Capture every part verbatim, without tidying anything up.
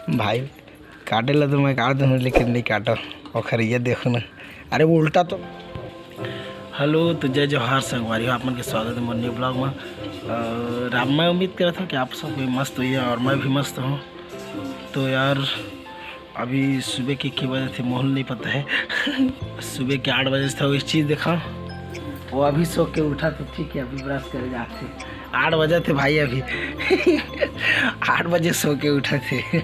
भाई, काटे ला तो मैं काट दूँ, लेकिन नहीं काटो। ओखर ये देखो ना, अरे वो उल्टा तो। हेलो, तो जय जोहार संगवारी हो, आप मन के स्वागत है मोर न्यू ब्लॉग में। और आप, मैं उम्मीद करता हूँ कि आप सब भी मस्त होइए और मैं भी मस्त हूँ। तो यार, अभी सुबह के, के बजे थे, मोहन नहीं पता है। सुबह के आठ बजे से था, वो इस चीज़ देखा, वो अभी सो के उठा थे, ठीक है, अभी ब्रश करे जाते। आठ बजे थे भाई, अभी आठ बजे सो के उठा थे।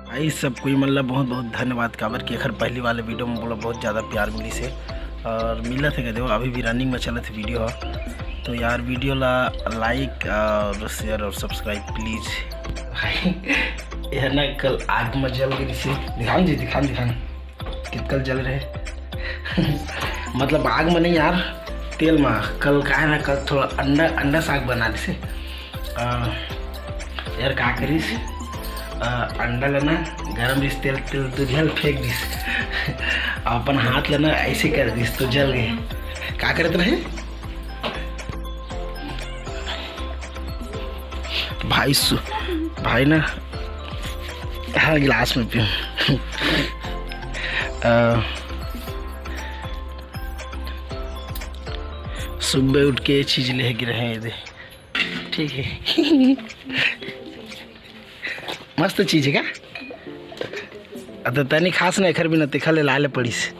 भाई, सब कोई मतलब बहुत बहुत धन्यवाद, काबर कि एखर पहली वाले वीडियो में बोला बहुत ज़्यादा प्यार मिलिस हे और मिलत हे, देखो अभी भी रनिंग में चलत हे वीडियो ह। तो यार, वीडियो ला लाइक और शेयर और सब्सक्राइब प्लीज। भाई, ये ना कल आग में जल गई से, दिखान जी, दिखान, दिखान, कितकल जल रहे। मतलब आग में नहीं यार, तेल में। कल का है ना, कल थोड़ा अंडा, अंडा साग बना दिसे। आ, यार का करिस, आ, अंडा लेना, गरम दिस तेल, तेल दुधिया ल फेंक दिस। अपन हाथ लेना, ऐसे कर दिस तो जल गए। का करत रहे भाई सु-, भाई ना, हाँ, गिलास में पी। आ, सुबह उठ के ये चीज ले गिरे हैं, ये दे। ठीक है। मस्त चीज है का? अब तो तनी खास ना, एखर बिना तिखा ले लाले पड़ीस।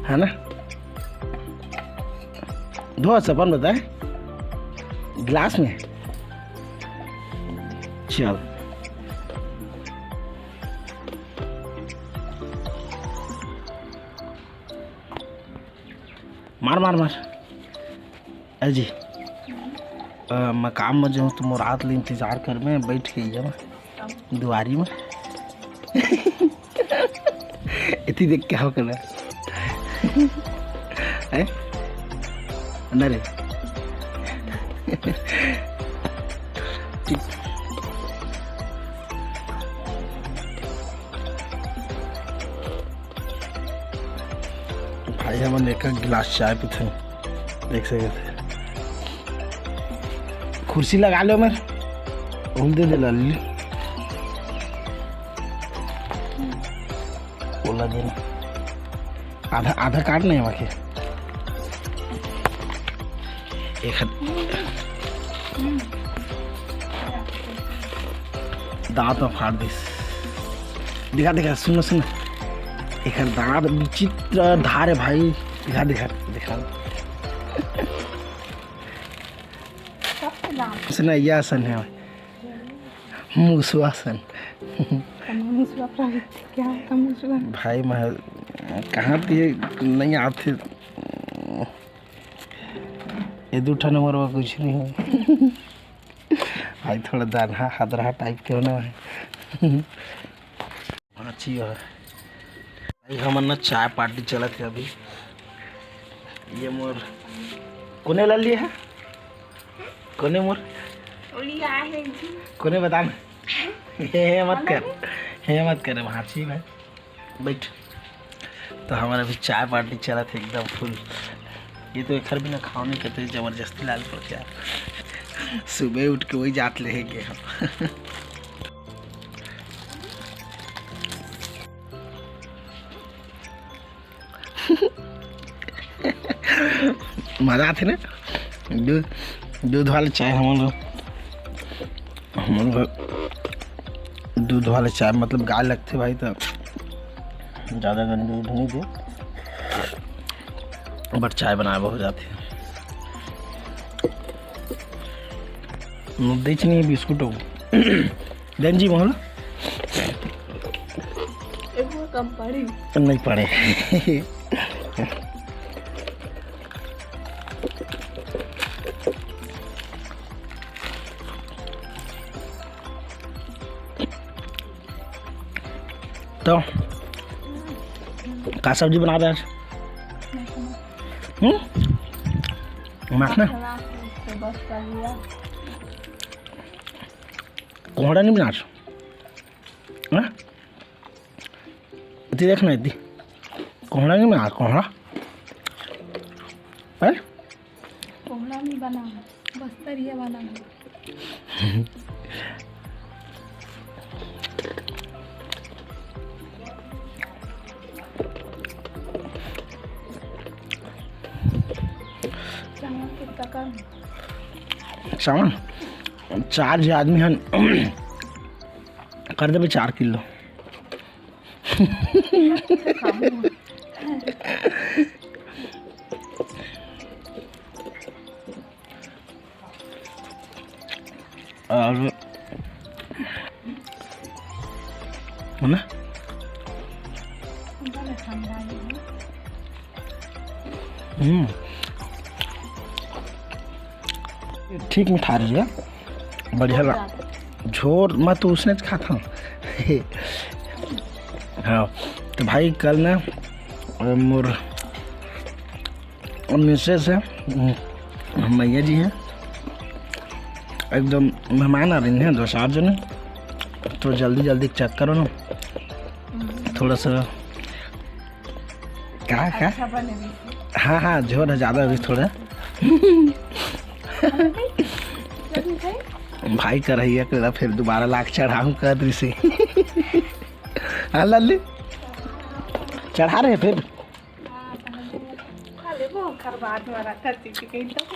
है ना? धो, सपन बताए, गिलास में। चल। मार, मार, मार। अजी, अ, मैं काम में जाऊँ तो मोर हाथ ले इंतजार कर, मैं बैठ के ही जाऊँ दुआरी में। इतनी देख क्या हो कर है? ना रे। भाई, हमन एक, एक गिलास चाय पीथन, देख सकत हे। कुर्सी लगा लो, मैं उल दे दे लाली। ओला देना। आधा, आधा काट नहीं वाके। एक हाथ दांत में फाड़ दिस। दिखा, दिखा, सुन, सुन। एकर दांत विचित्र धार है भाई। दिखा, दिखा, दिखा। सुन, यह आसन है। मुसुआसन। मुसुआ प्रवृत्ति क्या होता, मुसुआ? भाई, मैं कहाँ दिए नहीं आते। ये दू ठन मोर कुछ नहीं हो। भाई, थोड़ा दानहा हदरहा टाइप के होना है। अच्छी है। भाई, हमन ना चाय पार्टी चलत है अभी। ये मोर कोने ला लिए है? कोने मोर? ओली आए हैं जी। कोने बता ना। हे, हे मत कर। हे मत कर, वहाँ छी भाई। बैठ। तो हमारा अभी चाय पार्टी चलत है एकदम फुल। ये तो एखर बिना खाओ नहीं कहते, जबरदस्ती लाल पड़ गया। सुबह उठ के वही जात ले है हम। मजा आथे ना। दूध, दूध वाले चाय हमन, हमन दूध वाले चाय मतलब गाय लगथे भाई, तो ज़्यादा गंदे दूध नहीं दे, बट चाय बनाए बहुत जाथे। मुद्दे च नहीं बिस्कुट हो। देन जी मोहन। एक वो कम पड़ी। नहीं पड़े। तो का सब्जी बना रहे आज? हम्म? मखना? कोहड़ा नहीं बना आज? हाँ? इति देख ना, इति। कोहड़ा नहीं बना, कोहड़ा। हैं? कोहड़ा नहीं बना, बस तरिया बना है। चावल कितना कम? चावल? चार झे आदमी हन, कर देबे चार किलो। और, है ना? हम्म। ठीक मिठारी हे, बढ़िया ला। झोर मैं तो उसने खात हूँ। हाँ, तो भाई, कल ना, अ, मोर मिसेस हे, हम्म, मैया जी हे, एकदम मेहमान आ रहे हैं, दो चार जने, तो जल्दी जल्दी चेक करो ना, थोड़ा सा। का, का? अच्छा बने रही। हाँ, हाँ, झोर हे ज्यादा अभी थोड़ा। भाई करहिया के ला फिर दोबारा लाग चढ़ाऊँ कर रही से। हाँ, लल्ली, चढ़ा रहे फिर।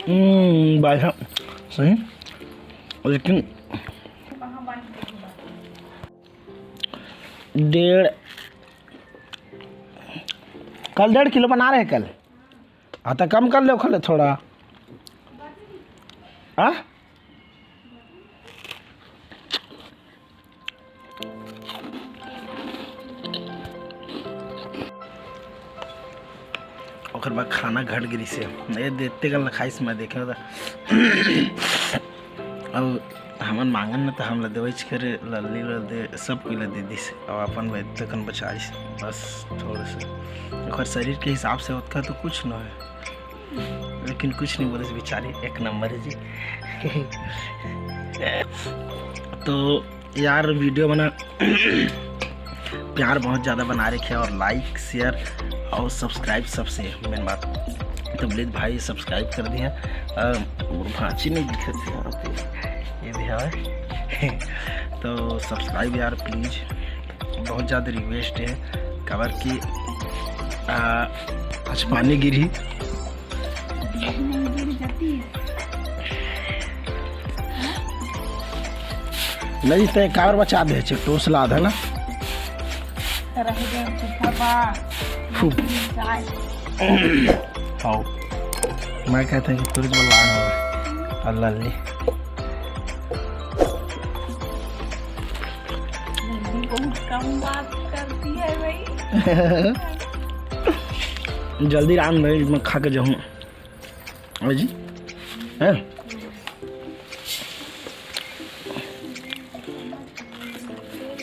हम्म, भाई साहब, सही। लेकिन डेढ़, कल डेढ़ किलो बना रहे कल। हाँ, तो कम कर ले, खा ले थोड़ा। हाँ? ओकर बाद खाना घट गिरी से, ये देते गल खाइस, मैं देखे होता। अब हमन मांगन न, त हमला देवइच करे, लल्ली ला दे, सब कोई ला दे दिस। अब अपन ब-, तकन बचाइस, बस थोड़ा सा। ओकर शरीर के हिसाब से ओतका तो कुछ न है, लेकिन कुछ नहीं बोले, बेचारी एक नंबर है जी। तो यार, वीडियो बना प्यार बहुत ज़्यादा बना रखे और लाइक, शेयर और सब्सक्राइब सबसे मेन बात। तो प्लीज भाई सब्सक्राइब कर दिया। अ, मोर भांची नहीं दिखत है यहाँ पे, ये भी है। तो सब्सक्राइब यार प्लीज, बहुत ज़्यादा रिक्वेस्ट है, काबर कि, अ, आज पानी गिरी। नहीं, ते कार बचा दे छे, टोस ला दे ना। रह गया, फूफा बा। फूफ। चाय। हाओ। मैं कहते हैं कि तुरंत बोला है। अल्लाह ले। बहुत कम बात करती है भाई। जल्दी रांध भाई, मैं खा के जाऊँ। अरे जी, हैं?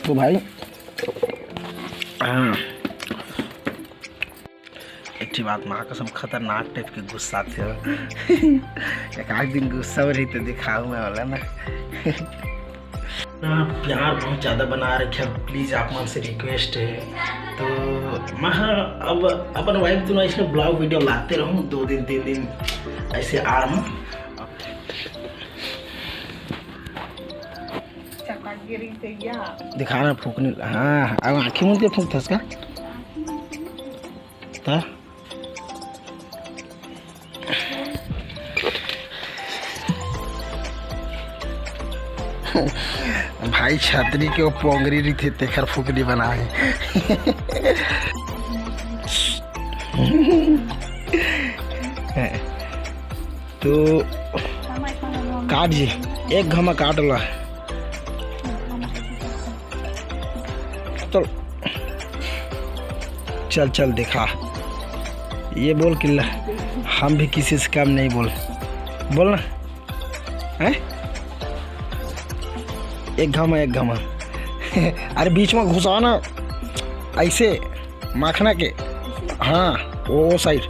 तो भाई, हाँ, एक ठे बात, माँ कसम, खतरनाक टाइप के गुस्सा थे। एक आध दिन गुस्सा हो रही तो दिखाऊँ मैं वाला ना। ना प्यार बहुत ज़्यादा बना रखे हैं, प्लीज आप मन से रिक्वेस्ट है। तो मैं, हाँ, अब अपन वाइफ दोनों इसमें ब्लॉग वीडियो लाते रहूँ, दो दिन तीन दिन ऐसे आड़ में। चकागिरी से या। दिखाना फूकने, हाँ, अब आँखें मूंद के फूकथस का? त भाई, छतरी के वो पोंगरी रहिथे, तेखर फुकरी बनाए। तो काट जी, एक घमा काट ला। तो चल, चल दिखा, ये बोल कि ल-, हम भी किसी से कम नहीं बोल, बोल ना, हैं? एक घमा, एक घमा। अरे बीच में घुसा ना, ऐसे माखना के, हाँ, वो, वो साइड,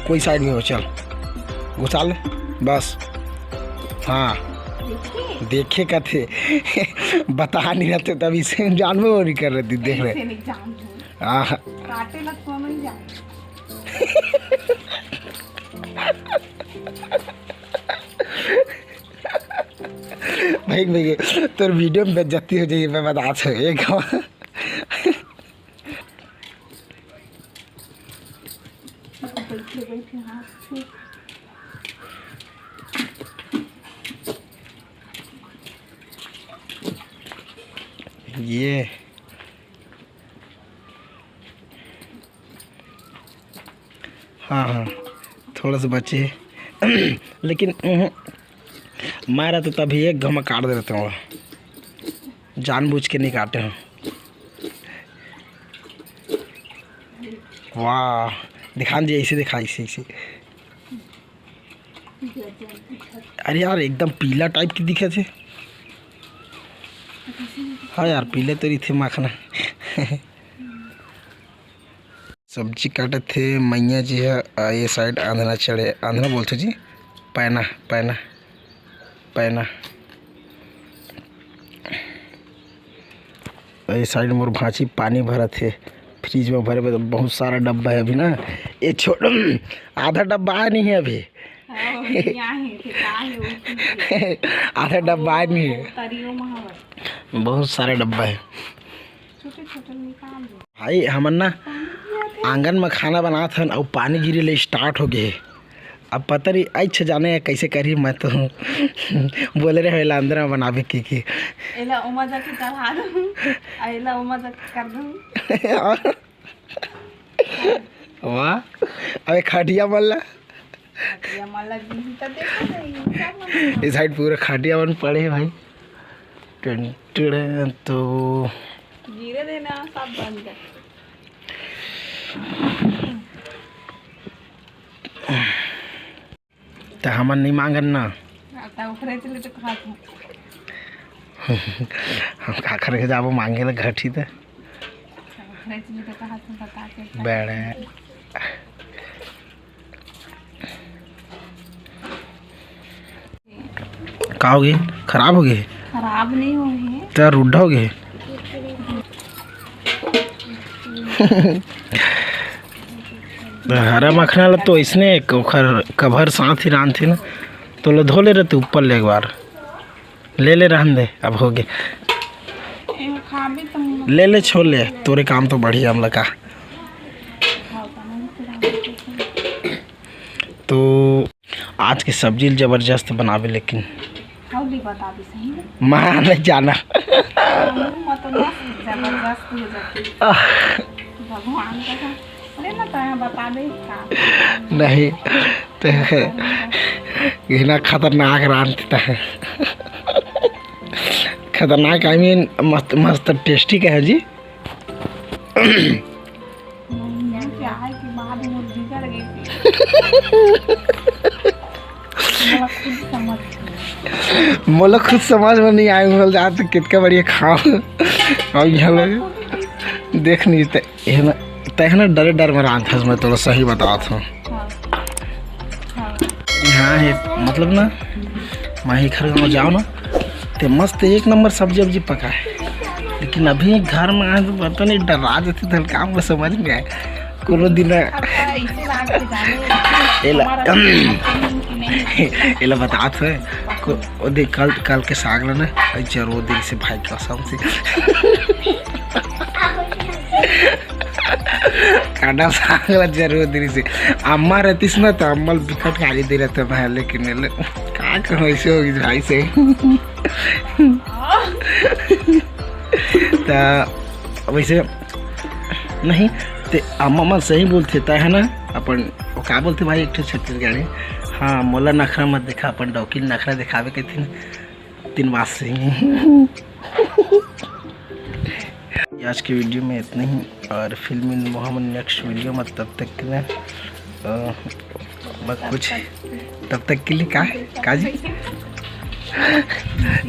कोई साइड में हो, चल, घुसा ले, बस, हाँ। देखे कथे, बता नहीं रहते तब इसे जानबो नहीं कर रहे, देख रहे। ऐसे नहीं जान दो। आह। काटे लग तो नहीं जान। भाई, भाई, तोर वीडियो में बेइज्जती हो जाई, मैं बता छो एक। बैठे बैठे हाथ से। ये, हाँ, हाँ, थोड़ा सा बचे। लेकिन, उहुं, मारा तो तभी एक घमा काट दे रहते हो, जानबूझ के नहीं काटे हो। वाह, दिखा दीजिए, ऐसे दिखा, ऐसे, ऐसे। अरे यार, एकदम पीला टाइप की दिखत हे। हाँ यार, पीले तो रहिथे मखना। सब्जी काटत हे मैया जी ह, आ, ये साइड आंधना चढ़े, आंधना बोलथे जी, पैना, पैना, पैना। ये साइड मोर भांची पानी भरत हे, फ्रिज में भरे बर बहुत सारा डब्बा है अभी ना। ये छोट आधा डब्बा आया नहीं है अभी। हाँ, यहाँ है, फिर कहाँ है, वो चीज़ है। आधा डब्बा आया नहीं है। तरियो में हवा। बहुत सारा डब्बा है। छोटे छोटे निकाल दो। भाई, हमन ना आंगन में खाना बनात हन, अउ पानी गिरे ले स्टार्ट हो गए। अब पता नहीं, अच्छा जाने कैसे करी, मैं तो बोले रहे एला अंदर में बनावे की, की। एला ओमा जाके चढ़ा दूँ, आ एला ओमा जाके कर दूँ। वाह, अबे खटिया मल्ला। खटिया मल्ला जी, तो देखो नहीं, सब मल्ला। इस साइड पूरा खटिया मन पड़े हे भाई। टन टन, तो गिरे देना, सब बन जाए। त हमन नहीं मांगन ना। हाँ, त ओकरे चले तो कहा था। हम काखर के जाबो मांगे ला घटी त। ओकरे चले तो कहा था, बता के। बड़े। का हो गे? खराब हो गे? खराब नहीं हो गे। त रुड्ढा हो गे? हरा मखना ला तो इसने ओखर कभर साथ ही रांधथे ना, तो लो धो ले रहते ऊपर ले एक बार। ले ले, रहन दे, अब हो गे। एमा खाबे त ले ले, छोड़ ले, तोरे काम तो बढ़िया हमला का। खाओ त नहीं, फिर हम तो आज के सब्जी ल जबरदस्त बनाबे, लेकिन हौली बता दे सही में। मैं नहीं जाना। मुंह में तो मस्त जबरदस्त हो जाती। आह। भगवान का, अरे ना, तो यहाँ बता दे का। नहीं, ते घिना खतरनाक रांध देता है। खतरनाक, I mean, मस्त, मस्त टेस्टी का है जी। यहाँ के आए के बाद मोर बिगड़ गई थी। मोला खुद समझ में। मोला खुद समझ में नहीं आए, मोला जात कितका बढ़िया खाओ। अब यहाँ लोग देख नहीं ते, ये ना, तै है ना, डरे डर में रांधस, मैं तोला सही बतात हूँ। हाँ। हाँ। यहाँ है, मतलब ना, माही घर गाँव जाओ ना, ते मस्त एक नंबर सब्जी उब्जी पकाए, लेकिन अभी घर में आए तो पता नहीं, डरा देते थे, काम को समझ नहीं आए। कोनो दिन अब इसी बात पे जाने एला, हमारा कि नहीं। एला बतात है, को, ओ देख, कल, कल के साग ला ना, जरूर दिन से भाई कसम से। कांदा साग ला जरूर दिन से। अम्मा रहतीस ना, तो अम्मा ल बिकट गाली दे रहते भाई, लेकिन एले, का कहूँ, ऐसे होगी भाई से। त वैसे नहीं, ते अम्मा मन सही बोलथे, तय है ना, अपन वो का बोलथे भाई, एक ठो छत्तीसगढ़ी, हाँ, मोला नखरा मत दिखा, अपन डौकी ल नखरा दिखावे के थिन, तीन बात सही। आज के वीडियो में इतना ही, और फिर मिलबो हमन नेक्स्ट वीडियो में, तब तक के लिए, अ, बस कुछ, तब तक के लिए का, का जी?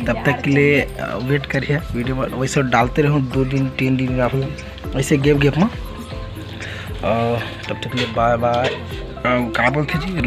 तब तक के लिए, अ, वेट करिए वीडियो में, वैसे डालते रहूँ दो दिन, तीन दिन या फिर ऐसे गैप गैप में। अ, तब तक के लिए बाय बाय। अ, का बोलते जी?